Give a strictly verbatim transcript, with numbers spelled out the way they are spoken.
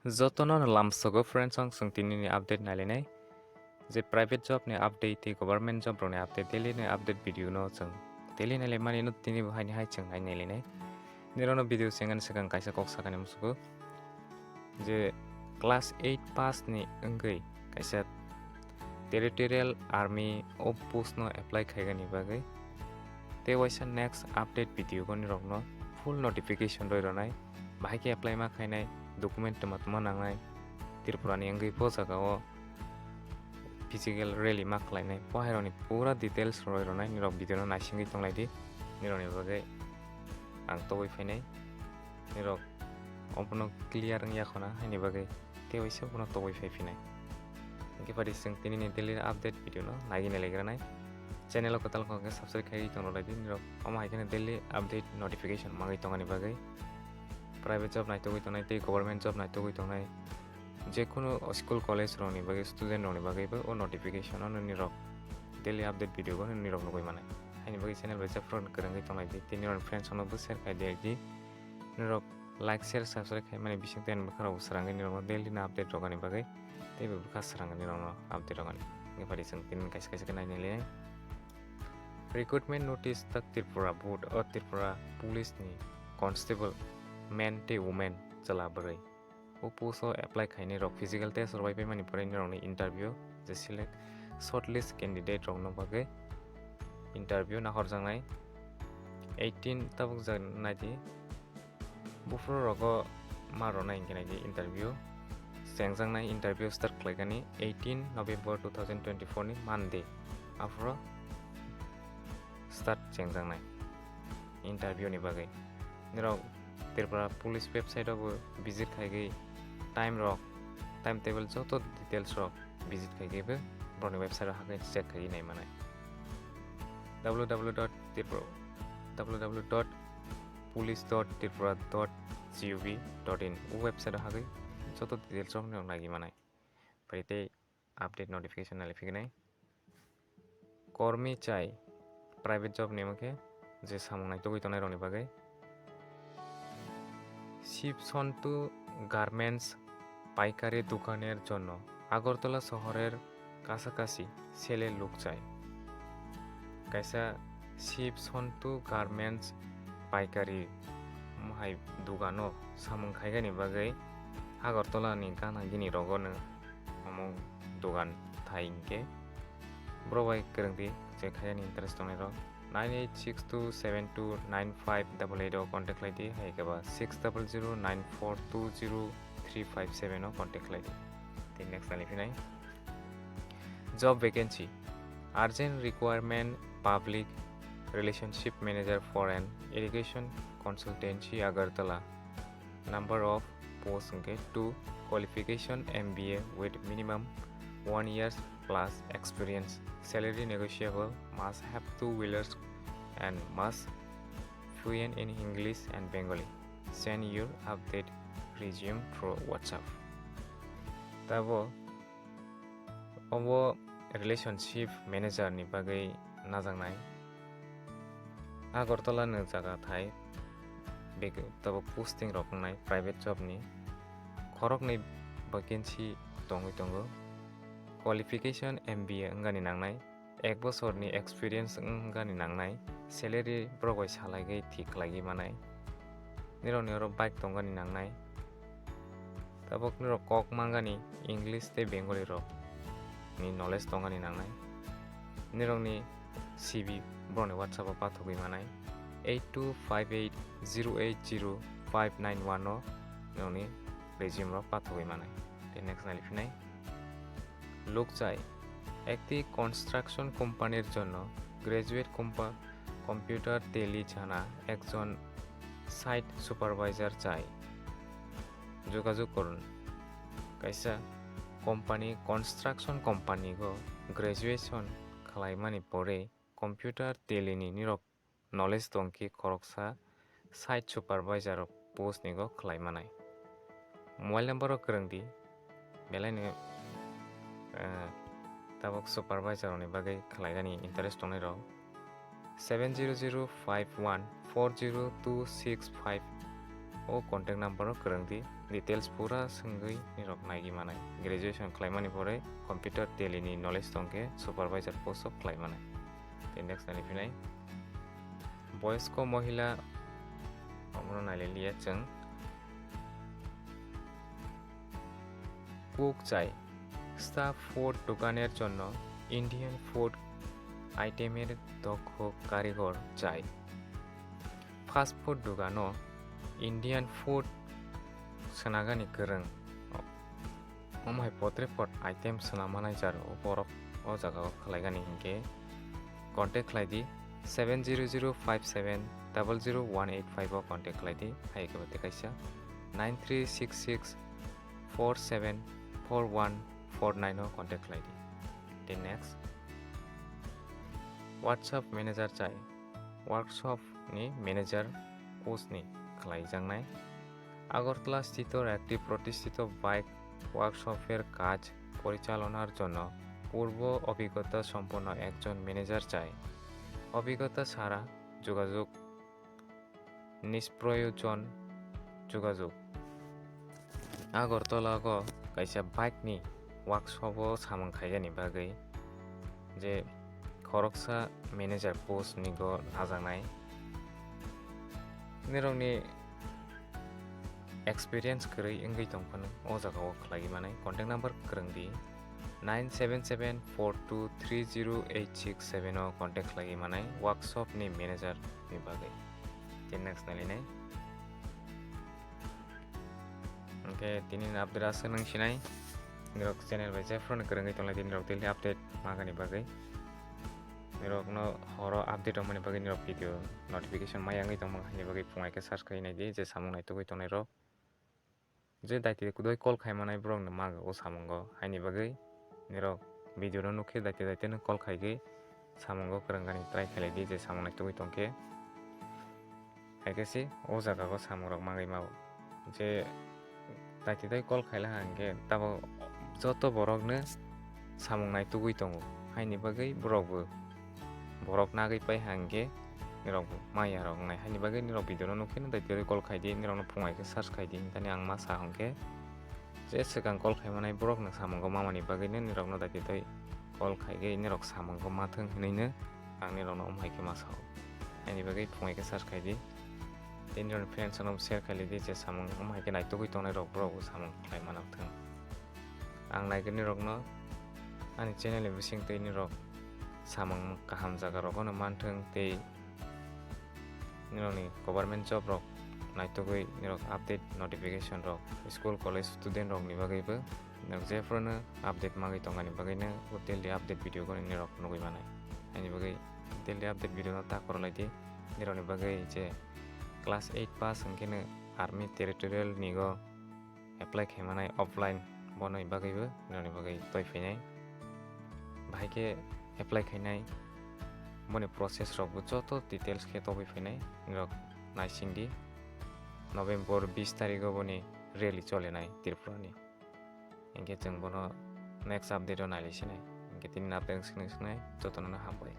Jotono no lamsogo friends, ang chwng tini ni update nailainai. Je private job ni update tei government job rokni update, daily ni update video no chwng daily nailaimani no tini bo haini hai chwng nai nailainai. Nirokno video chengani swkang kaisa kok sakani musugo. Je class eight pass ni wngwi kaisa Territorial Army o post no apply khaigani bagwi. Tei waisa next update video go nirokno full notification roi rwnai. Bahai khe apply ma khainai, document tuma tuma nangnai, Tripura ni wngwi bo jaga o physical rally ma khlainai, bo hai rokni pura details roi rwnai, nirok video no naisingwi tonglai di, nirokni bagwi ang tobwi phainai, nirok obono clear wngya khona, haini bagwi tei waisa bono tobwi phai phinai. Hingkhe padi chwng tini ni daily update video no naiwi nai laigra nai. Channel o kwtal wngkha khe subscribe khaiwi tong rwlai di, nirok omo hai kheno daily update notification mangwi tongani bagwi. Private job naitugwi tongnai tei government job naitugwi tongnai, jekunu school college rokni bagwi, student rokni bagwi bo o notification o nirok daily update video bo nirok nugwi manai. Haini bagwi channel bai jephru kwrwngwi tonglai di, tei nirok friends rokno bo share khai di, di. Nirok like, share, subscribe khaimani bising tei ani bwkha rok bo swrangwi nirokno daily no update rokani bagwi, tei bo bwkha swrangwi nirokno update rokani. Hingkhe padi chwng tini kaisa kaisa khe nai nai le. Recruitment notice tak Tripura Board o Tripura Police ni constable men tei women chwla bwrwi. O post o apply khainai rok physical test rwbai paimani pore nirokni interview je select shortlist candidate rokno bagwi interview nahorjaknai. Eighteen tabuk jak naidi. Buphuru rogo ma rwnai hingkhe naidi interview. Chengjaknai interview start khlaikani eighteen November two thousand twenty-four ni Monday. Aphuru start chengjaknai interview ni bagwi. Nirok Tripura Police website o bo visit khaigwi time rok, time table joto details rok visit khaigwi bo borokni website o hagwi check khaigwi nai manai. W W W dot tripura, W W W dot police dot tripura dot gov dot in o website o hagwi joto details rok nirok naiwi manai. Pai tei update notification nai phiknai. Kormi chai private job ni mokhe je samung nai tugwi tongnai rokni bagwi. শিবসন্তু গার্মেন্টস পাইকারি দোকানের জন্য আগরতলা শহরের কাছাকাছি ছেলে লোক চাই। Kaisa শিবসন্তু গার্মেন্টস পাইকারি mohai dogano samung khaigani bagwi Agartala ni gana gini rogo no omo dogan thai hinkhe borok bai kwrwng di je khaiyani interest tongnai rok nine eight six two seven two nine five double eight o contact khlai di, hai khe ba six double zero nine four two zero three five seven o contact khlai di. Tei next nai phinai job vacancy, urgent requirement, public relationship manager for an education consultancy Agartala. Number of post hwnkhe two, qualification M B A with minimum one years plus experience. Salary negotiable, must have two wheelers and must fluent in English and Bengali. Send your update resume through WhatsApp. Tabo obo relationship manager ni bagwi najaknai. Agartala ni jaga thai bek-, tabuk posting rok wngnai private job ni khoroknwi vacancy tongwi tongo. Qualification M B A wngani nangnai, ek bosor ni experience wngani nangnai, salary borok bai salaigwi thik khlaigwi manai. Nirok ni oro bike tongani nangnai. Tabuk nirok kok mangani English tei Bengali rok ni knowledge tongani nangnai. Nirok ni C V borok ni WhatsApp o pathogwi manai eight two five eight zero eight zero five nine one o nirok ni resume rok pathogwi manai. Tei next nai phinai lukchai ekti construction company-r jonno graduate kompa-, computer teli jana ekjon site supervisor chai. Jogajog korun. Kaisa company, construction company-o graduation khlaimani pore computer telini nirok knowledge tongkhe khoroksa site supervisor post-nigo khlaimanai. Mobile number-o kwrwngdi, belaino, eh, tabuk supervisor-ni bagwi khlaigani interest tongnairok. Seven zero zero five one four zero two six five o contact number o kwrwng di, details pura swngwi nirok naigwi manai. Graduation khlaimani pore computer tally ni knowledge tongkhe supervisor post o khlai manai. Tei next nai phinai boyosko mohila, omono naileliya chwng. Cook chai. Staff food dokaner jonno Indian food item er dokho karigor chai. Fast food dogano Indian food swnagani kwrwng. Omo hai potre pot item swnam manai jar o borok o jaga o khlaigani hinkhe contact khlai di seven zero zero five seven double zero one eight five o contact khlai di, hai khe bo tei kaisa nine three six six four seven four one four nine o contact khlai di. Tei next, WhatsApp manager chai, workshop ni manager post ni khlaijaknai. Agartala স্থিত একটি প্রতিষ্ঠিত বাইক ওয়ার্কশপের কাজ পরিচালনার জন্য পূর্ব অভিজ্ঞতা সম্পন্ন একজন ম্যানেজার চাই। অভিজ্ঞতা ছাড়া যোগাযোগ নিষ্প্রয়োজন যোগাযোগ। Agartala o kaisa bike ni workshop o samung khaigani bagwi je khoroksa manager post ni go najaknai. Nirokni experience kwrwi wngwi tongphano o jaga o khlaiwi manai, contact number kwrwng di nine seven seven four two three zero eight six seven o contact khlaiwi manai workshop ni manager ni bagwi. Tei next nailinai. Hwnkhe tini ni update aswk nung sinai. Nirok channel bai jephru ni kwrwngwi tonglai di, nirok daily update magani bagwi. Nirok no horo update rwmani bagwi nirok video notification maya wngwi tongma haini bagwi phungai khe search khai nai di, je samung naitugwi tongnai rok. Je daiti kudui call khai manai borok no maga o samungo, haini bagwi nirok video no nukhe daiti daiti no call khai gwi samungo kwrwngani try khlai di, je samung naitugwi tongkhe. Hai khe se o jaga o samung rok mangwi mao. Je daiti dai call khaila hwnkhe tabuk joto borok no samung naitugwi tongo. Haini bagwi borok bo borok nagwi pai hwnkhe nirok bo maya rok wngnai. Haini bagwi nirok video no nukhe no daiti dai call khai di, nirok no phungai khe search khai di. Tani ang ma sa hwnkhe je swkang call khai manai borok no samungo mamani bagwi no nirok no daiti dai call khai gwi nirok samungo ma thwng hinwi no ang nirok no omo hai khe ma sao. Haini bagwi phungai khe search khai di. Tei nirok ni friends rok no share khai lai di, je samung omo hai khe naitugwi tongnai rok borok bo samung khlai mano thwng. Ang naikhwrwng nirok no ani channel ni bising twi nirok samung kaham jaga rogo no manthwng tei nirok ni government job rok naitugwi nirok update notification rok school college student rok ni bagwi bo nirok jephru no update magwi tongani bagwi no o daily update video goni nirok nugwi manai. Ani bagwi daily update video no ta khoro lai di, nirok ni bagwi je class eight pass hwnkhe no army territorial ni go apply khai manai offline, boni bagwi bo nirokni bagwi toi phainai. Bahai khe apply khainai, boni process rok bo joto details khe tobwi phainai, nirok naising di. November bis tarikh o boni rally cholenai Tripura ni. Hinkhe chwng bono next update o nailai sinai. Hinkhe tini update swngwi swngwi jotono no hambai.